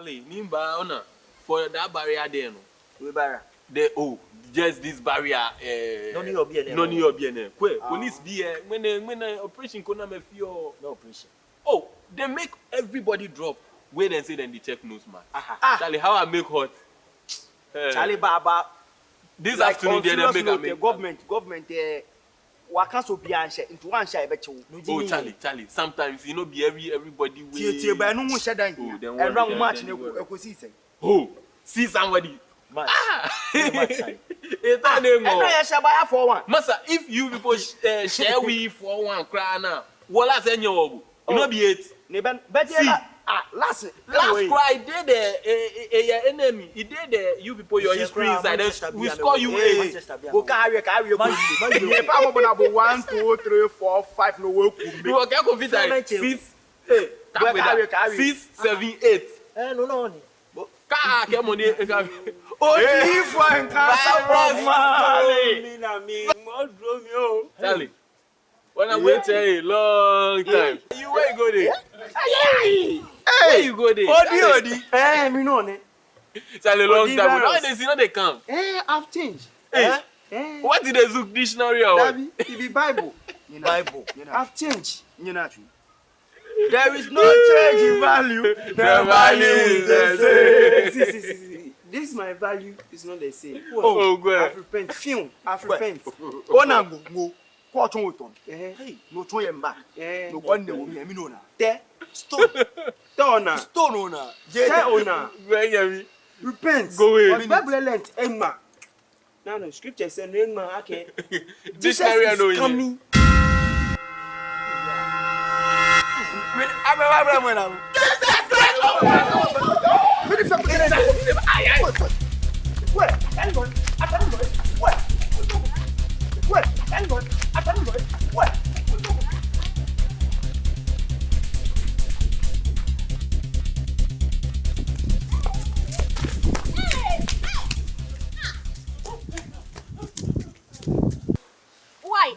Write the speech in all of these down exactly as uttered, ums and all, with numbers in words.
Ni mba ona for that barrier there no. We barrier. The, oh, just this barrier. Eh, no ni obi ene. No ni obi ene. Kwe, police bi e, when, when operation ko na me fio. No operation. Oh, they make everybody drop. Wey dem say dem dey check nose mask. Aha. Charlie, how I make hot? Eh. Charlie Baba. This afternoon, they make am. Government, government, eh, waka so bi anhyɛ, nti wanhyɛ a yɛbɛkye wo. Oh, Charlie, Charlie. Sometimes, you know, be every, everybody way. Tie, tie, ba ɛno ho hyɛ dan. Oh, then what? Ɛnra wo match na ɛkɔsi sɛn? Oh, see somebody. Match. Ah! Match, Charlie. It's not name. Ɛnra yɛhyɛ ba ya four one. Masa, if you people sh-, eh, share we four one cry now, what last any of you? You know be eight. Ne ben, but see, ah, last, last cry, e dey there, eh, eh, eh, your enemy, e dey there, you people, your history inside, then we score you eight. Go carry, carry, go. Ne pa mo bona bo one, two, three, four, five, no work. You go get confidence. Six, eh, six, seven, eight. Eh, no, no, ni. Ka, ke money, eh, ka. Oh, if I can support Mali. Mi na mi, mo draw mi o. Charlie. When I wait a long time. You, where you go there? Hey! Where you go there? Odi, Odi. Eh, mi no ne. It's a long time. Odi virus. No, they see, no, they come. Eh, I've changed. Hey. Eh? Eh. What did they look dictionary or what? Dabi, e be Bible. Bible. I've changed. There is no change in value. The value is the same. See, see, see, see. This my value is not the same. Oh, God. I've repent. Film. I've repent. Ona go, go. Ko tun wo tun. Eh. No tun ye mba. Eh. No ko ne wo mi, mi no na. Te. Stone. Te ona. Stone ona. Te ona. Repent. Go away. Bible lent, Emma. Now, no, scripture say no man, okay. Jesus is coming. Why?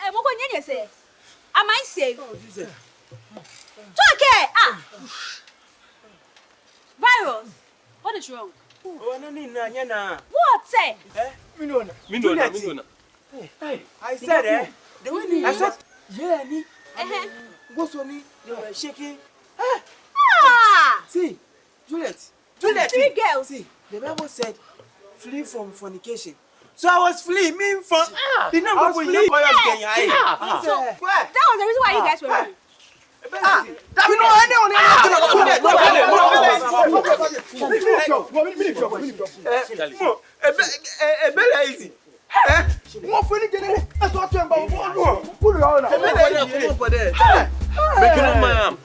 Eh, mo ko nyenye se. Am I safe? Oh, Jesus. Toke! Ah! Virus! What is wrong? Oh, no, no, no, no, no. What, eh? Eh? Mi no na. Mi no na, mi no na. Hey, I said, eh? The way I said, yeah, ni. Uh-huh. Go so ni, they were shaking. Eh? Ah! See, Juliet. Juliet. Three girls. See, the Bible said, flee from fornication. So I was flee, me from. Ah, the number I was flee. Ah, ah. So, that was the reason why you guys were running. Ah, that we know anyone. Ebe, ebe, ebe, easy. Eh? Wọ́n fún ní jẹ́nẹ́rẹ́. Ẹ sọ tẹ́ ń bá wọn. Wọ́n lù yàrá náà. Ebe, ebe, ebe, ebe. Make you no mind.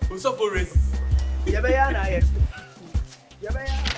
What's up, Forrest? Yɛbɛyɛ na yɛ. Yɛbɛyɛ.